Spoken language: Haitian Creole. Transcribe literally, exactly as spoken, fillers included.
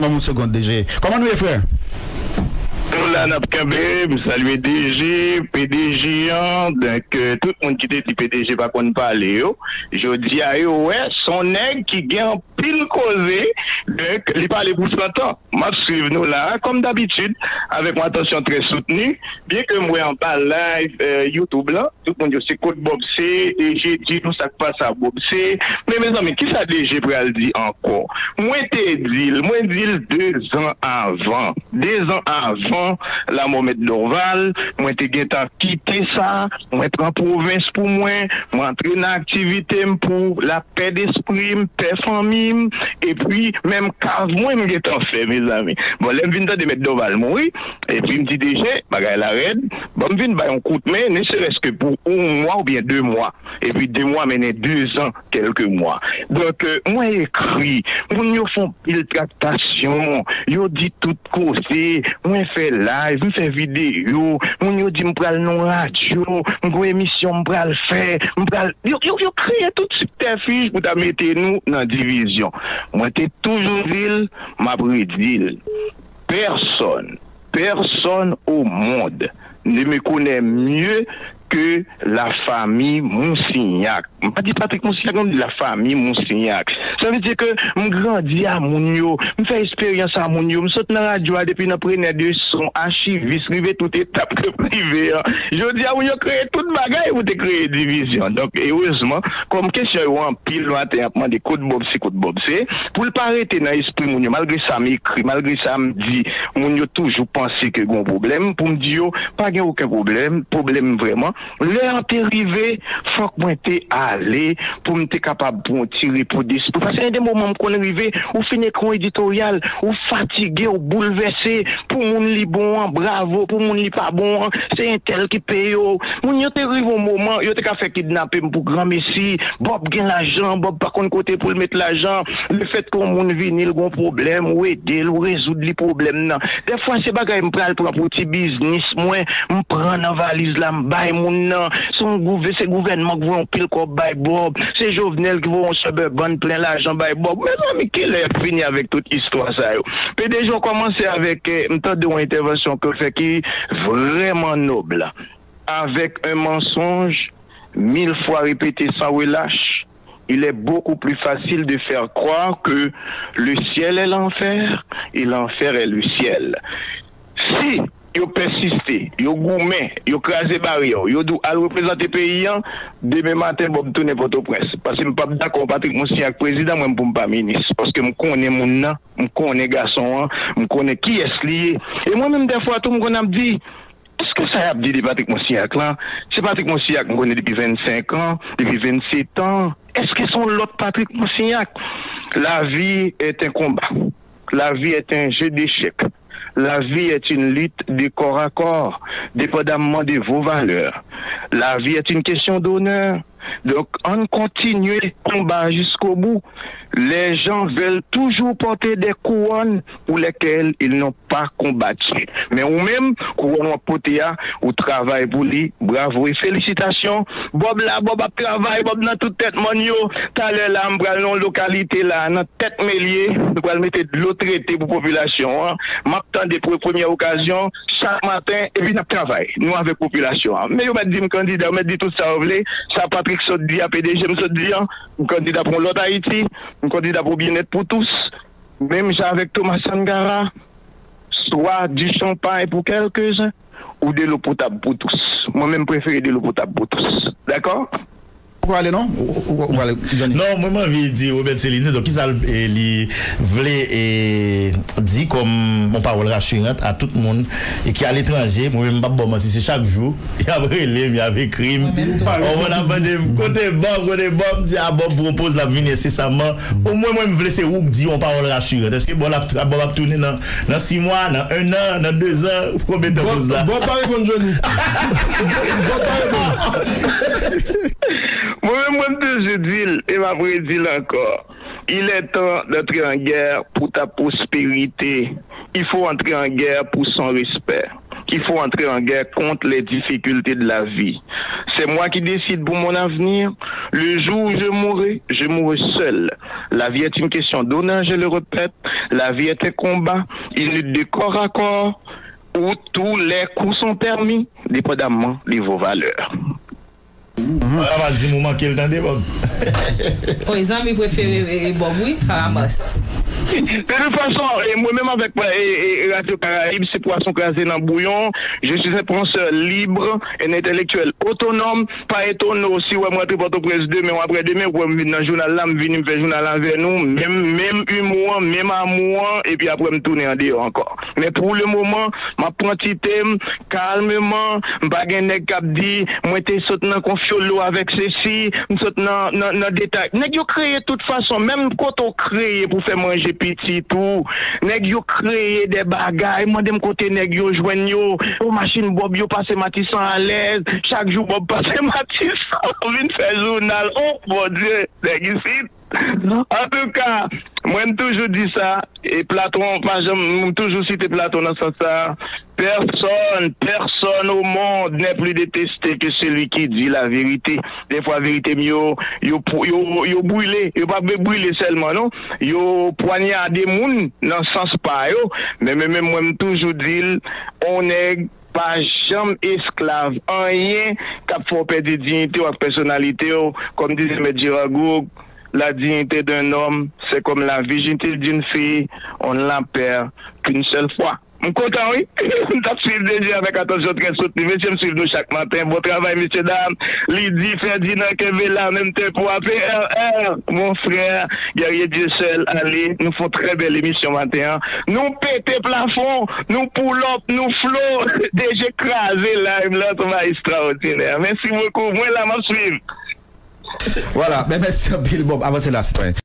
Ban m yon segonn, D J. Kòman nou ye, frè? Nou la, n ap kenbe. M salye D J, P D J an, donk, euh, tout moun ki te di P D J pa konn pale yo. Jodi a, yo wè, se yon nèg ki gen anpil koze, donk, li pale pou san tan. M ap swiv nou la, kòm dabitid, avèk yon atansyon trè soutni, byen ke m wè anba live, euh, YouTube lan, tout moun yo se kot Bob se, e jedi nou sa k pase a Bob se. Men, mezanmi, kisa D J pral di ankò? Mwen te di l, mwen di l de zan avan. De zan avan lanmò Mèt Dorval, mwen te gentan kite sa, mwen pran pwovens pou mwen, mwen antre nan aktivite m pou lapè despri m, pè fanmi m, epi menm kav mwen m gentan fè, mezanmi. Bon, lè m vin tande Mèt Dorval mouri, epi m di D J, bagay la rèd, bon, m vin bay yon kout men, ne serait-ce que pou yon mwa oubyen de mwa. Epi de mwa mennen de zan, kèlke mwa. Donk, euh, mwen ekri, moun yo fè yon pil traktasyon, yo di tout koze, mwen fè live, m fè videyo, moun yo di m pral nan radyo, m gon emisyon m pral fè, m pral, yo, yo, yo kreye tout sibtèfij pou ta mete nou nan divizyon. Mwen te toujou di l, m ap redi l. Personne, personne au monde ne me connaît mieux que la famille Moussignac. M pa di Patrick Moussignac, non, m di la famille Moussignac. Sa vle di ke m grandi a moun yo, m fè esperyans a moun yo, m sot nan radyo a depi nan prenè de son, achivis, rive tout etap ke m rive an. Jodi a, moun yo kreye tout bagay pou te kreye divizyon. Donk, erezman, kòm kesyon yo anpil, nou ap mande kot Bob se, kot Bob se, pou l pa rete nan espri moun yo, malgre sa m ekri, malgre sa m di, moun yo toujou panse ke gon pwoblèm, pou m di yo, pa gen okenn pwoblèm, pwoblèm vrèman. Lè an te rive, fòk mwen te ale pou m te kapab pran yon ti repo despri. Paske gen de moman m konn rive, ou fin ekri yon editoryal, ou fatige, ou boulvèse, pou moun li bon an, bravo, pou moun li pa bon an, se entèl ki peye w. Moun yo te rive yon moman, yo te ka fè kidnape m pou granmesi, Bob gen lajan, Bob pa konn kote pou l met lajan. Lefètke yon moun vini, l gon pwoblèm, ou ede l, ou rezoud li pwoblèm nan. Dèfwa, se bagay m pral pran pou ti biznis mwen, m pran nan valiz la, m bay moun nan. Se yon gouvè-, se gouvènman ki voye yon pil kòb bay Bob. Se Jovenel ki voye yon Suburban plen lajan bay Bob. Mezanmi, kilè y ap fini avèk tout istwa sa yo? P D G, w kòmanse avèk, eh, m tande yon entèvansyon ke w fè ki vrèman nòb. Avec un mensonge mille fois répété sans relâche, il est beaucoup plus facile de faire croire que le ciel est l'enfer et l'enfer est le ciel. Si yo pèsiste, yo goumen, yo kraze baryè, yo di w al reprezante peyi an, demen maten Bob tounen Pòtoprens. Paske m p ap dakò Patrick Moussignac prezidan, mwen, pou m pa minis. Paske m konnen moun nan, m konnen gason an, m konnen kiyès li ye. E mwen menm, dèfwa tou, m konn ap di, èske sa y ap di de Patrick Moussignac lan, se Patrick Moussignac m konnen depi vennsenk an, depi vennset an? Èske se yon lòt Patrick Moussignac? La vie est un combat. La vie est un jeu d'échecs. La vie est une lutte de corps à corps, dépendamment de vos valeurs. La vie est une question d'honneur. Donk, ann kontinye konba a jiskobou. Les gens veulent toujours porter des couronnes pour lesquelles ils n'ont pas combattu. Men ou menm, kouwòn w ap pote a, ou travay pou li. Bravo e felisitasyon. Bob la, Bob ap travay, Bob nan tout tèt mòn yo. Talè la, m pral nan yon lokalite la, nan Tèt Melye, nou pral mete dlo trete pou popilasyon an. M ap tande pou premyè okazyon, chak maten, epi n ap travay, nou avèk popilasyon an. Men yo mèt di m kandida, yo mèt di tout sa yo vle, sa Patrick sot di a, P D G m sot di an, m kandida pou yon lòt Ayiti, m kandida pou byennèt pou tous, menm jan avèk Thomas Sankara, swa du champagne pour quelques-uns, ou delo potab pou tous. Mwen menm, m prefere delo potab pou tous. Dakò? Ou pral ale, non? Ou, ou, ou pral ale, Johnny? Non, mwen, m anvi di Robert Céline, donk, kisa l, e, li vle, e, di kòm yon pawòl rasirant a tout moun, e, ki aletranje. Mwen menm, m p ap ba w manti, se chak jou y ap rele m, y ap ekri m. Mwen menm tou. Ou konn ap mande m, "Kote Bob, kote Bob?" M di, "A, Bob pran poz, l ap vini ensesaman." Omwen, mwen, m vle se ou k di yon pawòl rasirant. Èske Bob ap tra-, Bob ap tounen nan, nan sis mwa, nan en an, nan de zan? Konbyen tan poz la? Bob pa reponn, Johnny. Bob pa reponn. Mwen menm, mwen toujou di l, e m ap redi l ankò. Il est temps d'entrer en guerre pour ta prospérité. Il faut entrer en guerre pour son respect. qu'il faut entrer en guerre contre les difficultés de la vie. C'est moi qui décide pour mon avenir. Le jour où je mourrai, je mourrai seul. La vie est une question d'honneur, je le répète. La vie est un combat, une lutte de corps à corps, où tous les coups sont permis, dépendamment de vos valeurs. Faramas di mou manke l tande Bob. Wi, zanmi prefere Bob wi, Faramas. De toute façon, mwen menm avèk Radyo Karayib, se pwason kraze nan bouyon. Je suis un penseur libre, un intellectuel autonome. Pa etone w si w wè m rantre Pòtoprens demen ou aprè demen, ou wè m vin nan jounal la, m vini m fè jounal avè nou, menm menm imou an, menm amou an, epi aprè m tounen andeyò ankò. Men pou le moman, m ap pran ti te m, kalmeman, m pa gen nèg k ap di mwen te sot nan konfyolo avèk sesi, m sot nan nan nan detay. Nèg yo kreye tout fason, menm kote w kreye pou fè manje pitit ou, nèg yo kreye de bagay, mande m kote nèg yo jwenn yo, o machin Bob yo pase Matisan alèz, chak jou Bob pase Matisan, vin fè jounal, o Bondye, nèg isit. Antouka, mwen m toujou di sa, e Platon pa janm, m toujou site Platon nan sans sa, personne, personne au monde n'est plus détesté que celui qui dit la vérité. Defwa verite m yo, yo, yo, yo brile, yo pa brile sèlman non, yo pwanyade moun nan sans pa yo, men men men mwen m toujou di l, on nèg pa janm esklav anyen k ap fè w pèdi diyite w ak pèsonalite w, kòm dizè mèt Jeran Gourgue, la dignité d'un homme, c'est comme la virginité d'une fille, on ne la perd qu'une seule fois. M kontan wi. M t ap swiv deja avèk atansyon trè soutni. Mesye m swiv nou chak maten. Bon travay mesye dam. Lidi Ferdinand kenbe la menm tenpo a P R R. Mon frè Guerrier Dieuseul ale. Nou fè yon trè bèl emisyon maten an. Nou pete plafon. Nou pull up. Nou flow. DG kraze live la. Travay ekstraòdinè. Mèsi bokou. Mwen la m ap swiv. Vwala. Ben mèsi anpil Bob. Avanse la sitwayen.